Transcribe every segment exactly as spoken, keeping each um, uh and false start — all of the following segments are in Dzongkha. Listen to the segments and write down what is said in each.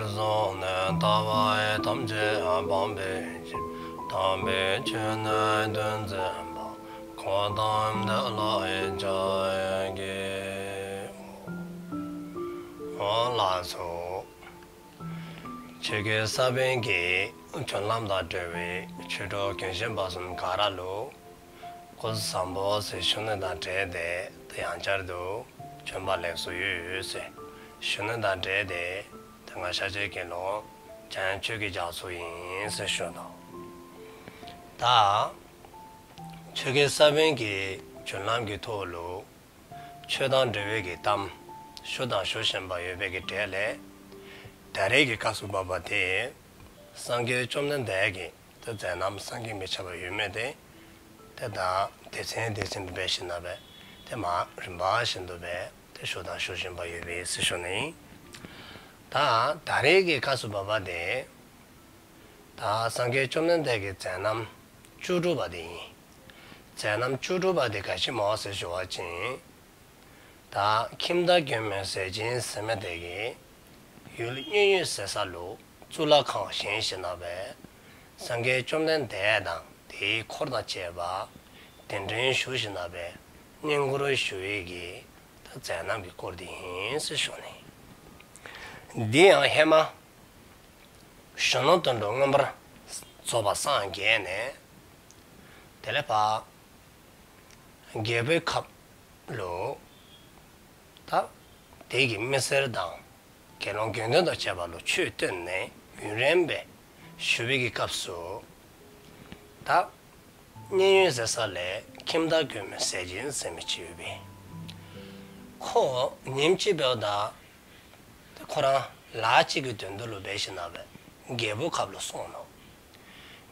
བཟུང་ནས་ལྟ་བ་ཐམས་ཅད་སྤང་བའི་ཕྱིར། དམ་པའི་ཆོས་ནི་སྟོན་མཛད་པ། གཽ་ཏམ་དེ་ལ་ཕྱག་འཚལ་ལོ། ལགས་སོ། ཆོས་ཀྱི་ས་བོན་གྱི་རྒྱུན་ལམ་དང་འབྲེལ་བའི་ཆོས་གྲོགས་རྒན་གཞོན་བར་གསུམ་ག་ར་ལུ་སྐུ་གཟུགས་བཟང་པོ་ཟེར་ཞུ་ནི་དང་འབྲེལ་ཏེ་ཏེ་ཡང་བསྐྱར་དུ་བྱོན་པ་ལེགས་སོ་ཡོད་ཟེར་ཞུ་ནི་དང་འབྲེལ་ཏེ་ཏེ་ང་ཤཱཀྱའི་དགེ་སློང་འཇམ་དབྱངས་ཆོས་ཀྱི་རྒྱ་མཚོ་ཨིན་ཟེར་ཞུ་དོ། ད་ཆོས་ཀྱི་ས་བོན་གྱི་རྒྱུན་ལམ་གྱི་ཐོག་ལུ་ཆོས་དང་འབྲེལ་བའི་གི་གཏམ་ཞུ་དང་ཞུ་བཞིན་པ་ཡོད་པའི་གི་གྲས་ལས་ད་རེས་ཀྱི་སྐབས་སུ་བབ་པ་དེ་སངས་རྒྱས་བཅོམ་ལྡན་འདས་ཀྱི་ཏེ་མཛད་རྣམ་བསམ་གྱིས་མི་ཁྱབ་པ་ཡོད་མི་དེ་ཏེ་ད་སྡེ་ཚན་སྡེ་ཚན་དུ་སྦེ་ཞུ་ནི་སྦེ་ཏེ་མ་རིམ་པ་བཞིན་དུ་སྦེ་ཏེ་ཞུ་དང་ཞུ་བཞིན་པ་ཡོད་པས་ཟེར་ཞུ་ནི། ད་ད་རེས་ཀྱི་སྐབས་སུ་བབ་པ་དེ་ད་སངས་རྒྱས་བཅོམ་ལྡན་འདས་ཀྱི་མཛད་རྣམ་བཅུ་དྲུག་པ་དེ་ཨིན། མཛད་རྣམ་བཅུ་དྲུག་པ་དེ་ག་ཅི་སྨོ་ཟེར་ཞུ་བ་ཅིན་ད་ཁྱིམ་བདག་མགོན་མེད་ཟས་སྦྱིན་ཟེར་མི་དེ་གིས་ཡུལ་མཉན་ཡོད་ཟེར་ས་ལུ་གཙུག་ལག་ཁང་བཞེངས་ཞིནམ་ལས་སངས་རྒྱས་བཅོམ་ལྡན་འདས་དང་དེའི་འཁོར་དང་བཅས་པ་གདན་འདྲེན་ཞུ་ཞིནམ་ལས་བསྙེན་བཀུར་ཞུ་བའི་གི་ད་མཛད་རྣམ་གྱི་སྐོར་དེ་ཨིན་ཟེར་ཞུ་ནི། འདི་ཡང་ཧེ་མ་གཞོན་ནུ་དོན་གྲུབ་མངོན་པར་རྫོགས་པར་སངས་རྒྱས་ནས་དེ་ལས་ཕར་རྒྱལ་པོའི་ཁབ་ལུ་ད་དེ་གི་མི་སེར་དང་དགེ་སློང་དགེ་འདུན་དང་བཅས་པ་ལུ་ཆོས་སྟོན་ནས་ཡུན་རིངམོ་སྦེ་བཞུགས་པའི་གི་སྐབས་སུ་ད་མཉན་ཡོད་ཟེར་ས་ལས་ཁྱིམ་བདག་མགོན་མེད་ཟས་སྦྱིན་ཟེར་མི་ཅིག་ཡོད་པས། ཁོ་ཉིནམ་ཅིག་འབདཝ་ད་ཏེ་ཁོ་ར་ལཱ་ཅིག་གི་དོན་དུ་ལུ་འབད་ཞིནམ་ལས་རྒྱལ་པོའི་ཁབ་ལུ་སོང་ནུག།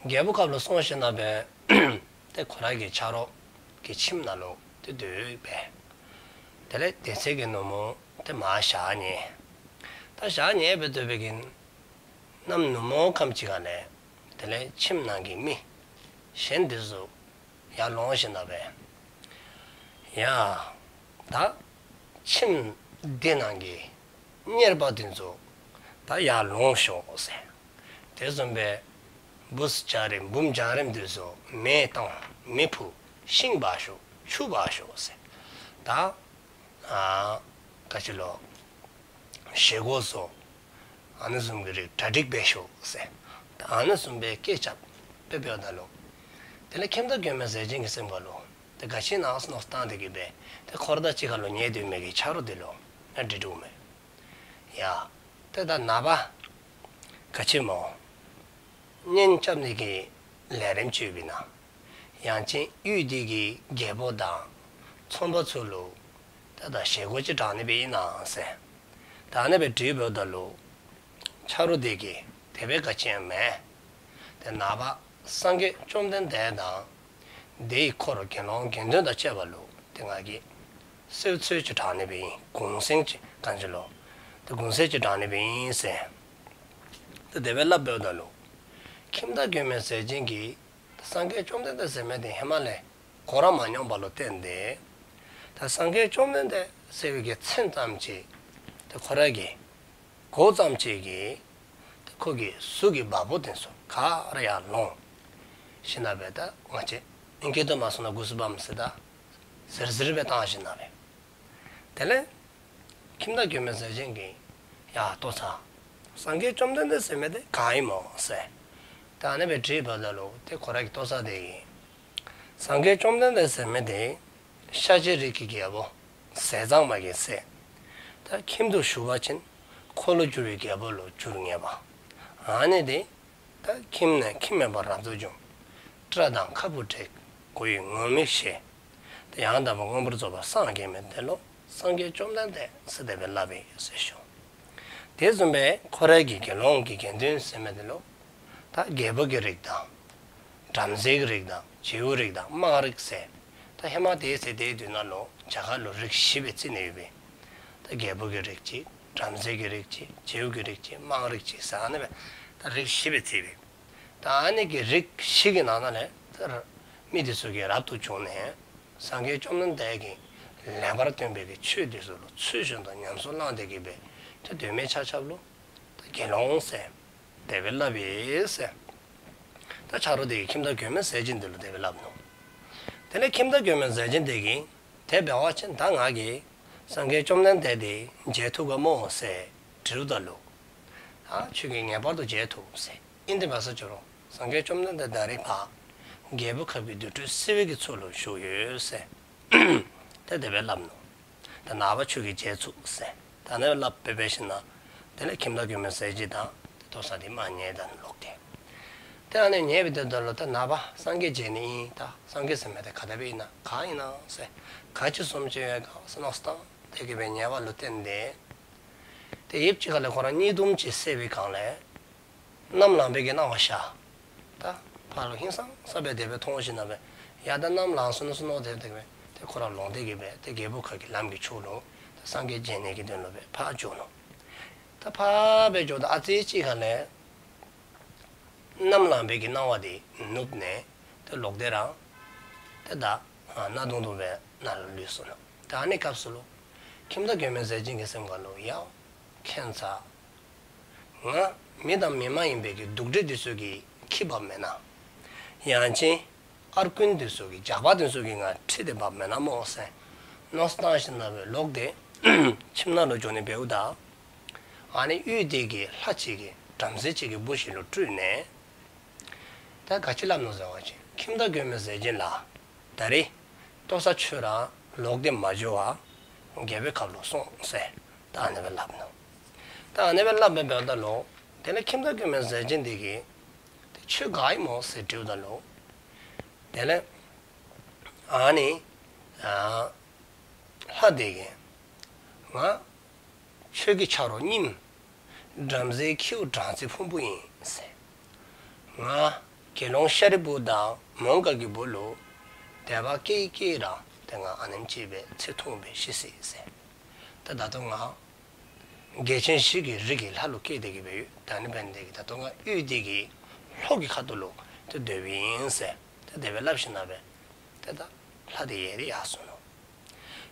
རྒྱལ་པོའི་ཁབ་ལུ་སོང་ཞིནམ་ལས་ཏེ་ཁོ་ར་གི་ཆ་རོགས་ཀྱི་ཁྱིམ་ནང་ལུ་ཏེ་སྡོད་པས། དེ་ལས་དེ་ཚེ་གི་ནུབ་མོ་ཏེ་མར་ཞག་ཉལ། ད་ཞག་ཉལ་སྦེ་སྡོད་པའི་གི་གནམ་ནུབ་མོ་ཁམས་ཅིག་ཁ་ལས་དེ་ལས་ཁྱིམ་ནང་གི་མི་གཞན་དེ་ཚུ་ཡར་ལོང་ཞིནམ་ལས་ཡ་ད་ཁྱིམ་འདི་ནང་གི་གཉེར་པ་འདི་ཚུ་ད་ཡར་ལོང་ཤོག་ཟེར། དེ་བཟུམ་སྦེ་བུཚ་བྱ་རིམ་བུམོ་བྱ་རིམ་འདི་ཚུ་མེ་བཏང་མེ་ཕུ་ཤིང་འབག་ཤོག་ཆུ་འབག་ཤོག་ཟེར། ད་ཨ་ག་ཅི་ལོ་བཞེས་སྒོ་བཟོ། ཨ་ནི་བཟུམ་གྱི་རིགས་གྲ་སྒྲིག་འབད་ཤོག་ཟེར། ད་ཨ་ནི་བཟུམ་སྦེ་སྐད་རྐྱབ་སྦེ་འབདཝ་ད་ལུ་དེ་ལས་ཁྱིམ་བདག་མགོན་མེད་ཟས་སྦྱིན་གྱི་སེམས་ཁ་ལུ་ཏེ་ག་ཅི་ཨིན་ན་མནོ་བསམ་བཏང་སྟེ་གི་སྦེ་ཏེ་འཁོར་དང་གཅིག་ཁར་ལུ་ཉལ་སྡོད་མི་གི་ཆ་རོགས་འདི་ལུ་ཨ་དྲི་དྲིཝ་མས། ཡ་ཏེ་ད་ནངས་པ་ག་ཅི་སྨོ་གཉེན་རྐྱབ་ནི་གི་ལས་རིམ་ཅིག་ཡོདཔ་ཨིན་ན། ཡང་ཅིན་ཡུལ་འདི་གི་རྒྱལ་པོ་དང་ཚོང་པ་ཚུ་ལུ་ད་ད་བཞེས་སྒོ་ཅིག་དྲང་ནི་སྦེ་ཨིན་ན་ཟེར། ད་ཨ་ནི་སྦེ་དྲིཝ་ད་ལུ་ཆ་རོགས་འདི་གིས་དེ་སྦེ་ག་ཅི་ཡང་མེན། ཏེ་ནངས་པ་སངས་རྒྱས་བཅོམ་ལྡན་འདས་དང་དེའི་འཁོར་དགེ་སློང་དགེ་འདུན་དང་བཅས་པ་ལུ་ཏེ་ང་གིས་གསོལ་ཚོགས་ཅིག་དྲང་ནི་སྦེ་ཨིན། གུང་གསེང་ཅིག་ག་ཅི་ལོ་ཏེ་གུང་གསེང་ཅིག་དྲང་ནི་སྦེ་ཨིན་ཟེར། ཏེ་དེ་སྦེ་སླབ་འབདཝ་ད་ལུ་ཁྱིམ་བདག་མགོན་མེད་ཟས་སྦྱིན་གྱིས་སངས་རྒྱས་བཅོམ་ལྡན་འདས་ཟེར་མི་དེ་ཧེ་མ་ལས་གོ་ར་མ་མྱོང་བ་ལུ་བརྟེན་ཏེ་ད་སངས་རྒྱས་བཅོམ་ལྡན་འདས་ཟེར་བའི་གི་མཚན་ཙམ་ཅིག་ཏེ་ཁོ་ར་གིས་གོ་ཙམ་ཅིག་གིས་ཏེ་ཁོ་གི་གཟུགས་ཀྱི་བ་སྤུ་དེ་ཚུ་ག་ར་ཡར་ལོང་ཞིནམ་ལས་ད་ང་བཅས་ཨིང་སྐད་དུ་མ་སོང་ན་གུ་སུ་བམ་ཟེར་ད་ཟིར་ཟིར་སྦེ་བཏང་ཞིནམ་ལས་དེ་ལས་ཁྱིམ་བདག་མགོན་མེད་ཟས་སྦྱིན་གྱིས་ཡ་ལྟོ་ཚང་སངས་རྒྱས་བཅོམ་ལྡན་འདས་ཟེར་མི་དེ་ག་ཨིན་སྨོ་ཟེར། ད་ཨ་ནི་སྦེ་དྲིཝ་ད་ལུ་ཏེ་ཁོ་ར་གི་ལྟོ་ཚང་དེ་གིས་སངས་རྒྱས་བཅོམ་ལྡན་འདས་ཟེར་མི་དེ་ཤཱཀྱའི་རིགས་ཀྱི་རྒྱལ་པོ་ཟས་གཙང་མ་གི་སྲས། ད་ཁྱིམ་དུ་ཞུགས་པ་ཅིན་འཁོར་ལོས་སྒྱུར་བའི་རྒྱལ་པོ་ལུ་འགྱུར་ངེས་པ། ཨ་ནི་དེ་ད་ཁྱིམ་ནས་ཁྱིམ་མེད་པར་རབ་ཏུ་བྱུང་། སྐྲ་དང་ཁ་སྤུ་བྲེགས། མགོ་ཡི་ངུར་སྨྲིག་བཞེས། ཏེ་ཡང་དག་པར་མངོན་པར་རྫོགས་པར་སངས་རྒྱས་མི་དེ་ལུ་སངས་རྒྱས་བཅོམ་ལྡན་འདས་ཟེར་དེ་སྦེ་སླབ་ཨིན་ཟེར་ཞུ། དེ་བཟུམ་སྦེ་ཁོ་རའི་གི་དགེ་སློང་གི་དགེ་འདུན་ཟེར་མི་དེ་ལུ་ད་རྒྱལ་པོ་གི་རིགས་དང་བྲམ་ཟེ་གི་རིགས་དང་རྗེའུ་རིགས་དང་དམངས་རིགས་ཟེར། ད་ཧེ་མ་དེའི་ཚེ་དེའི་དུས་ནང་ལུ་རྒྱ་གར་ལུ་རིགས་བཞི་སྦེ་རྩིས་ནི་ཡོད་པས། ད་རྒྱལ་པོ་གི་རིགས་གཅིག་བྲམ་ཟེ་གི་རིགས་གཅིག་རྗེའུ་གི་རིགས་གཅིག་དམངས་རིགས་གཅིག་ཟེར་ཨ་ནི་སྦེ་ད་རིགས་བཞི་སྦེ་རྩིས་པས། ད་ཨ་ནི་གི་རིགས་བཞི་གི་ནང་ན་ལས་ད་མི་དེ་ཚུ་གིས་རབ་ཏུ་བྱུང་ནས་སངས་རྒྱས་བཅོམ་ལྡན་འདས་ཀྱིས་ལེགས་པར་སྟོན་པའི་གི་ཆོས་དེ་ཚུ་ལུ་ཚུལ་བཞིན་དུ་ཉམས་སུ་བླངས་ཏེ་གི་སྦེ་ད་སྡོད་མི་ཆ་ཁྱབ་ལུ་ད་ དགེ་སློང་ཟེར་དེ་སྦེ་སླབ་ཡི་ཟེར། ད་ཆ་རོགས་དེ་གིས་ཁྱིམ་བདག་མགོན་མེད་ཟས་སྦྱིན་དེ་ལུ་དེ་སྦེ་སླབ་ནུག། དེ་ལས་ཁྱིམ་བདག་མགོན་མེད་ཟས་སྦྱིན་དེ་གིས་དེ་འབད་བ་ཅིན་ད་ང་གིས་སངས་རྒྱས་བཅོམ་ལྡན་འདས་དེ་མཇལ་ཐུབ་ག་སྨོ་ཟེར་དྲིཝ་ད་ལུ། ཨ་ཁྱོད་ཀྱིས་ངེས་པར་དུ་མཇལ་ཐུབ་ཟེར། ཨིན་དེ་འབད་ས་ཅི་རུང་སངས་རྒྱས་བཅོམ་ལྡན་འདས་ད་རིས་ཕར་རྒྱལ་པོའི་ཁབ་ཀྱི་དུར་ཁྲོད་བསིལ་བའི་གི་ཚལ་ལུ་བཞུགས་ཡོད་ཟེར། ཏེ་དེ་སྦེ་སླབ་ནུག། ད་ནངས་པ་ཁྱོད་ཀྱིས་མཇལ་ཚུགས་ཟེར། ད་ཨ་ནེ་སྦེ་སླབ་སྦེ་འབད་ཞིནམ་ལས། དེ་ལས་ཁྱིམ་བདག་མགོན་མེད་ཟས་སྦྱིན་དང་ཏེ་ལྟོ་ཚང་དེ་མར་ཉལ་ད་ནུག་ལོག་སྟེ། ཏེ་ཨ་ནེ་ཉལ་བའི་དོན་དག་ལུ་ད་ནངས་པ་སངས་རྒྱས་མཇལ་ནི་ཨིན། ད་སངས་རྒྱས་ཟེར་མི་དེ་ག་དེ་སྦེ་ཨིན་ན་ག་ཨིན་ན་ཟེར། ག་ཅི་བཟུམ་ཅིག་ཡོད་ག་ཟེར་མནོ་བསམ་བཏང་སྟེ་གི་སྦེ་ཉལ་བ་ལུ་བརྟེན་ཏེ། ཏེ་ཡུདཔ་ཅིག་ཁ་ལས་ཁོ་ར་གཉིད་དུམ་ཅིག་སད་པའི་སྒང་ལས། གནམ་ལངས་པའི་གི་སྣང་བ་ཤར། ད་ཕར་ལུ་ཧིང་སངས་ས་སྦེ་དེ་སྦེ་མཐོང་ཞིནམ་ལས་ཡ་ད་གནམ་ལངས་སོ་ནུག་ཟེར་མནོ་སྟེ་དེ་སྦེ་ཏེ་ཁོ་ར་ལོང་སྟེ་གི་སྦེ་ཏེ་རྒྱལ་པོའི་ཁབ་ཀྱི་ལམ་གྱི་ཕྱོགས་ལུ་ད་སངས་རྒྱས་མཇལ་ནི་གི་དོན་ལུ་སྦེ་ཕར་འགྱོ་ནུག། ད་ཕར་སྦེ་འགྱོཝ་ད་ཨ་ཙི་ཅིག་ཁ་ལས་གནམ་ལངས་པའི་གི་སྣང་བ་དེ་ནུབ་ནས་ཏེ་ལོག་སྟེ་ར་ཏེ་ད་གནག་དུང་དུ་སྦེ་ནཱ་ལུ་ལུས་སོ་ནུག། ད་ཨ་ནི་སྐབས་སུ་ལུ་ཁྱིམ་བདག་མགོན་མེད་ཟས་སྦྱིན་གྱི་སེམས་ཁ་ལུ་ཡ་ཁྱད་མཚར། ང་མི་དང་མི་མ་ཡིན་པའི་གི་གདུག་འདྲེ་འདི་ཚུ་གིས་ཁྱིད་འབགཔ་མེན་ན། ཡང་ཅིན་ཨར་རྐུན་འདི་ཚུ་གིས་ཇག་པ་འདི་ཚུ་གིས་ང་ཁྱིད་དེ་འབགཔ་མེན་ན་སྨོ་ཟེར་མནོ་བསམ་བཏང་ཞིནམ་ལས་ལོག་སྟེ་ཁྱིམ་ནང་ལུ་འགྱོ་ནི་འབདཝ་ད། ཨ་ནི་ཡུལ་དེ་གི་ལྷ་ཅིག་གིས་བྲམ་ཟེ་ཅིག་གི་བུ་ཅིག་ལུ་སྤྲུལ་ནས། ད་ག་ཅི་སླབ་ནུག་ཟེར་བ་ཅིན་ཁྱིམ་བདག་མགོན་མེད་ཟས་སྦྱིན་ལགས། ད་རིས་ལྟོ་ཚང་ཁྱོད་ར་ལོག་སྟེ་མ་འགྱོ་བར་རྒྱལ་པོའི་ཁབ་ལུ་སོང་ཟེར་ད་ཨ་ནེ་སྦེ་སླབ་ནུག། ད་ཨ་ནེ་སྦེ་སླབ་སྦེ་འབདཝ་ད་ལུ་དེ་ལས་ཁྱིམ་བདག་མགོན་མེད་ཟས་སྦྱིན་དེ་གིས་ཏེ་ཁྱོད་ག་ཨིན་སྨོ་ཟེར་དྲིཝ་ད་ལུ། དེ་ལས་ཨ་ནི་ཨ་ལྷ་དེ་གིས་ང་ཁྱོད་ཀྱི་ཆ་རོགས་རྙིངམ་བྲམ་ཟེ་ཁྱེའུ་སྦྲང་རྩི་ཕུང་པོ་ཨིན་ཟེར། ང་དགེ་སློང་ཤཱ་རིའི་བུ་དང་མོའུ་འགལ་གྱི་བུ་ལུ་དད་པ་སྐྱེས་སྐྱེས་ར་ཏེ་ང་ཨ་ནེམ་ཅིག་སྦེ་ཚེ་ཐུང་སྦེ་ཤི་སོ་ཡི་ཟེར། ད་ད་ལྟོ་ང་རྒྱལ་ཆེན་བཞི་གི་རིགས་ཀྱི་ལྷ་ལུ་སྐྱེས་ཏེ་གི་སྦེ་ཡོད། ད་ཨ་ནི་འབད་ནི་དེ་གིས་ད་ལྟོ་ང་ཡུལ་དེ་གི་ལྷོ་གི་ཁ་ཐུག་ལུ་ཏེ་སྡོདཔ་ཨིན་ཟེར་ཏེ་དེ་སྦེ་སླབ་ཞིནམ་ལས་ཏེ་ད་ལྷ་དེ་ཡལ་ཏེ་ཡར་སོ་ནུག།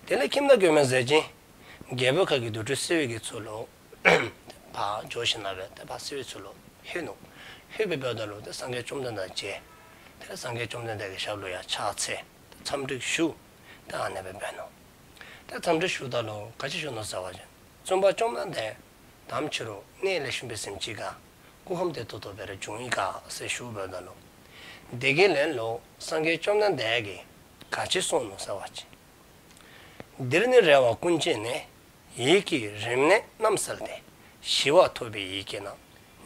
དེ་ལས་ཁྱིམ་བདག་མགོན་མེད་ཟས་སྦྱིན་རྒྱལ་པོའི་ཁབ་ཀྱི་དུར་ཁྲོད་བསིལ་བའི་གི་ཚལ་ལུ་ཕར་འགྱོ་ཞིནམ་ལས་ཏེ་ཕར་བསིལ་བའི་ཚལ་ལུ་ལྷོད་ནུག། ལྷོད་སྦེ་འབདཝ་ད་ལུ་ཏེ་སངས་རྒྱས་བཅོམ་ལྡན་འདས་མཇལ། དེ་ལས་སངས་རྒྱས་བཅོམ་ལྡན་འདས་ཀྱི་ཞབས་ལུ་ཡང་ཕྱག་འཚལ། ཏེ་འཚམས་འདྲི་ཞུ། ཏེ་ཨ་ནེ་སྦེ་འབད་ནུག། ཏེ་འཚམས་འདྲི་ཞུཝ་ད་ལུ་ག་ཅི་ཞུ་ནུག་ཟེར་བ་ཅིན། བཙུན་པ་བཅོམ་ལྡན་འདས། དམ་ཆོས་རུ་གནས་ལེགས་ཤོམ་སྦེ་གཟིམས་ཅི་ག། སྐུ་ཁམས་བདེ་ཏོག་ཏོ་སྦེ་ར་བྱུང་ཡི་ག་ཟེར་ཞུ་འབདཝ་ད་ལུ། དེ་གི་ལན་ལུ་སངས་རྒྱས་བཅོམ་ལྡན་འདས་ཀྱིས་ག་ཅི་གསུངས་ནུག་ཟེར་བ་ཅིན། འདིར་ནི་རེ་བ་ཀུན་བཅད་ནས། ཡིད་ཀྱི་རིམས་ནད་རྣམ་བསལ་ཏེ། ཞི་བ་ཐོབ་པའི་ཡིད་ཀྱིས་ན།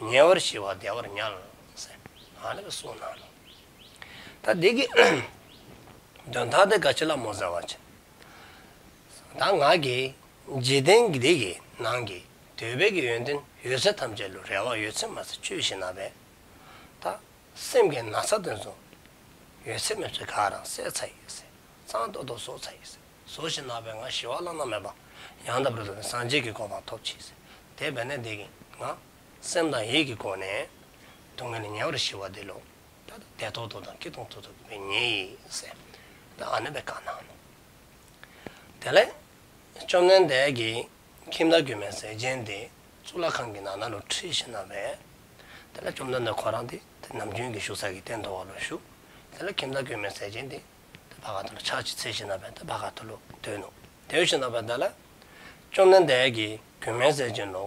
ཉེ་བར་ཞི་བ་བདེ་བར་ཉལ། ཟེར་ཨ་ནེ་སྦེ་གསུངས་གནང་ནུག། ད་དེ་གི་དོན་དག་དེ་ག་ཅི་སླབ་སྨོ་ཟེར་བ་ཅིན། ད་ང་གིས་འཇིག་རྟེན་འདི་གི་ནང་གི་འདོད་པའི་གི་ཡོན་ཏན་ཡོད་ཚད་ཐམས་ཅད་ལུ་རེ་བ་ཡོད་ཚད་མ་ཚད་བཅོལ་ཞིནམ་ལས། ད་སེམས་ཀྱི་ན་ཚ་དེ་ཚུ་ཡོད་ཚད་མེད་ཚད་ག་ར་བསལ་ཚར་ཡི་ཟེར། གཙང་ཏོག་ཏོ་བཟོ་ཚར་ཡི་ཟེར། བཟོ་ཞིནམ་ལས་ང་ཞི་བ་བླ་ན་མེད་པ་ཡང་དག་པར་རྫོགས་པའི་སངས་རྒྱས་ཀྱི་གོ་འཕང་ཐོབ་ཅི་ཟེར། དེ་འབད་ནི་དེ་གིས་ང་སེམས་དང་ཡིད་ཀྱི་སྒོ་ནས་སྡུག་བསྔལ་ཉེ་བར་ཞི་བ་དེ་ལུ་ད་བདེ་ཏོག་ཏོ་དང་སྐྱིད་ཏོང་ཏོ་སྦེ་ཉལ་ཡི་ཟེར། ད་ཨ་ནེ་སྦེ་བཀའ་གནང་ནུག། དེ་ལས་བཅོམ་ལྡན་འདས་ཀྱིས་ཁྱིམ་བདག་མགོན་མེད་ཟས་སྦྱིན་དེ་གཙུག་ལག་ཁང་གི་ནང་ན་ལུ་ཁྲིད་ཞིནམ་ལས། དེ་ལས་བཅོམ་ལྡན་འདས་ཁོ་ར་དེ་ཏེ་ནམ་རྒྱུན་གྱི་བཞུགས་ས་གི་སྟེང་དུ་བ་ལུ་བཞུགས། དེ་ལས་ཁྱིམ་བདག་མགོན་མེད་ཟས་སྦྱིན་དེ་ཏེ་ཕར་ཁ་ཐུག་ལུ་ཕྱག་ཅིག་འཚལ་ཞིནམ་ལས་ཏེ་ཕར་ཁ་ཐུག་ལུ་སྡོད་ནུག། སྡོད་ཞིནམ་ལས་དེ་ལས་བཅོམ་ལྡན་འདས་ཀྱིས་མགོན་མེད་ཟས་སྦྱིན་ལུ་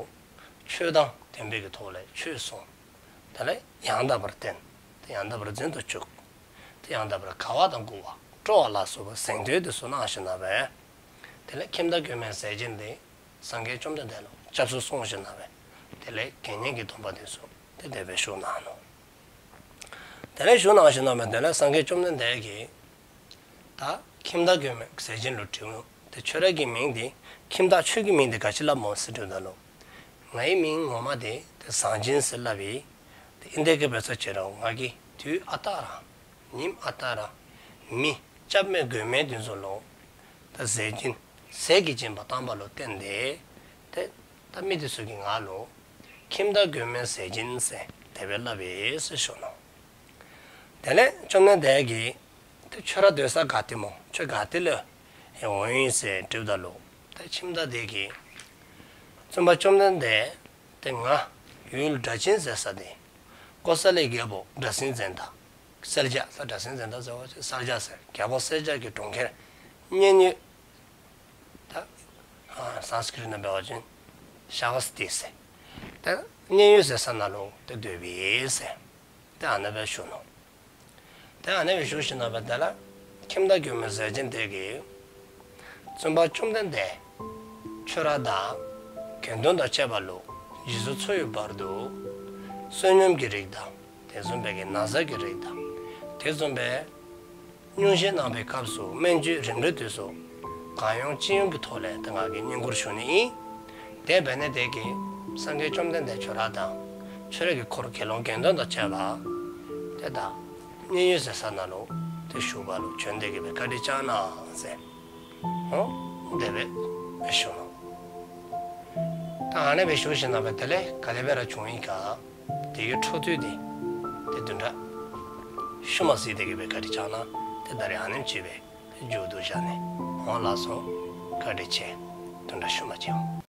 ཆོས་དང་ལྡན་པའི་གི་ཐོག་ལས་ཆོས་གསུངས། དེ་ལས་ཡང་དག་པར་བསྟན། ཏེ་ཡང་དག་པར་འཛིན་དུ་བཅུག། ཏེ་ཡང་དག་པར་དགའ་བ་དང་མགུ་བ་སྤྲོ་བ་ལ་སོགས་པ་གཟེངས་བསྟོད་དེ་ཚུ་གནང་ཞིནམ་ལས། དེ་ལས་ཁྱིམ་བདག་མགོན་མེད་ཟས་སྦྱིན་དེ་སངས་རྒྱས་བཅོམ་ལྡན་འདས་ལུ་སྐྱབས་སུ་སོང་ཞིནམ་ལས། དེ་ལས་དགེ་བསྙེན་གྱི་སྡོམ་པ་དེ་ཚུ་ཏེ་དེ་སྦེ་ཞུ་གནང་ནུག། དེ་ལས་ཞུ་གནང་ཞིནམ་ལས་དེ་ལས་སངས་རྒྱས་བཅོམ་ལྡན་འདས་ཀྱིས་ད་ཁྱིམ་བདག་མགོན་མེད་ཟས་སྦྱིན་ལུ་དྲིཝ་ནུག། ཏེ་ཁྱོད་ར་གི་མིང་དེ་ཁྱིམ་བདག་ཁྱོད་ཀྱི་མིང་དེ་ག་ཅི་སླབ་སྨོ་ཟེར་དྲིཝ་ད་ལུ། ངེའི་མིང་ངོ་མ་དེ་ཏེ་བཟང་སྦྱིན་ཟེར་སླབ་ཨིན། ཏེ་ཨིན་དེ་གི་འབད་ས་ཅི་རུང་ང་གིས་དུས་ཨ་རྟག་ར་ཉིནམ་ཨ་རྟག་ར་མི་སྐྱབས་མེད་མགོན་མེད་དེ་ཚུ་ལུ་ད་ཟས་སྦྱིན་ཟས་ཀྱི་སྦྱིན་པ་བཏང་པ་ལུ་བརྟེན་ཏེ་ཏེ་ད་མི་དེ་ཚུ་གིས་ང་ལུ་ཁྱིམ་བདག་མགོན་མེད་ཟས་སྦྱིན་ཟེར་དེ་སྦེ་སླབ་ཨིན་ཟེར་ཞུ་ནུག། དེ་ལས་བཅོམ་ལྡན་འདས་ཀྱིས་ཏེ་ཁྱོད་ར་སྡོད་ས་ག་ཏེ་སྨོ། ཁྱོད་ག་ཏེ་ལས་འོང་ཡི་ཟེར་དྲིཝ་ད་ལུ། ཏེ་ཁྱིམ་བདག་དེ་གིས་བཙུན་པ་བཅོམ་ལྡན་འདས་ཏེ་ང་ ཡུལ་སྒྲ་ཆེན་ཟེར་ས་དེ། ཀོ་ས་ལའི་རྒྱལ་པོ་སྒྲ་སེང་བཙན་དང་། གསལ་རྒྱལ་ལ་སྒྲ་སེང་བཙན་དང་ཟེར་བ་ཅིན་གསལ་རྒྱལ་ཟེར། རྒྱལ་པོ་གསལ་རྒྱལ་གྱི་གྲོང་ཁྱེར་མཉན་ཡོད། ད་ཨ་སཾསྐྲྀཏ་ནང་འབད་བ་ཅིན་ཤྲ་བསྟི་ཟེར། ད་མཉན་ཡོད་ཟེར་ས་ནང་ལུ་ཏེ་སྡོདཔ་ཨིན་ཟེར། ཏེ་ཨ་ནཱ་སྦེ་ཞུ་ནུག། ཏེ་ཨ་ནཱ་སྦེ་ཞུ་ཞིནམ་ལས་དེ་ལས་ཁྱིམ་བདག་མགོན་མེད་ཟས་སྦྱིན་དེ་གིས་བཙུན་པ་བཅོམ་ལྡན་འདས་ཁྱོད་ར་དང་དགེ་འདུན་དང་བཅས་པ་ལུ་རྗེས་སུ་འཚོ་ཡི་བར་དུ་བསོད་སྙོམས་ཀྱི་རིགས་དང་དེ་བཟུམ་སྦེ་གི་ན་བཟའ་གི་རིགས་དང་དེ་བཟུམ་སྦེ་སྙུང་གཞི་གནང་བའི་སྐབས་སུ་སྨན་བཅོས་རིམ་གྲོའི་དུས་སུ་གང་ཡོང་ཅི་ཡོང་གི་ཐོག་ལས་ཏེ་ང་གིས་བསྙེན་བཀུར་ཞུ་ནི་ཨིན། དེ་འབད་ནི་དེ་གིས་སངས་རྒྱས་བཅོམ་ལྡན་འདས་ཁྱོད་ར་དང་ཁྱོད་ར་གི་འཁོར་དགེ་སློང་དགེ་འདུན་དང་བཅས་པ་དེ་དག་མཉན་ཡོད་ཟེར་ས་ནང་ལུ་ཏེ་བཞུགས་པ་ལུ་བྱོན་ཏེ་གི་སྦེ་བཀའ་དྲིན་བསྐྱང་གནང་ཟེར། ཨོ་དེ་སྦེ་ཞུ་ནུག། ད་ཨ་ནཱ་སྦེ་ཞུ་ཞིནམ་ལས་དེ་ལས་ག་དེ་སྦེ་ར་བྱུང་ཡི་ག། དེ་གི་འཕྲོ་མཐུད་དེ་ཏེ་བདུན་ཕྲག་ཤུལ་མ་གཟིགས་ཏེ་གི་སྦེ་བཀའ་དྲིན་བསྐྱང་གནང་། ཏེ་ད་རིས་ཨ་ནེམ་ཅིག་སྦེ་ཏེ་མཇུག་བསྡུ་བཞག་ནི། ཨོ་ལགས་སོ། བཀའ་དྲིན་ཆེ། བདུན་ཕྲག་ཤུལ་མ་མཇལ་འོང་།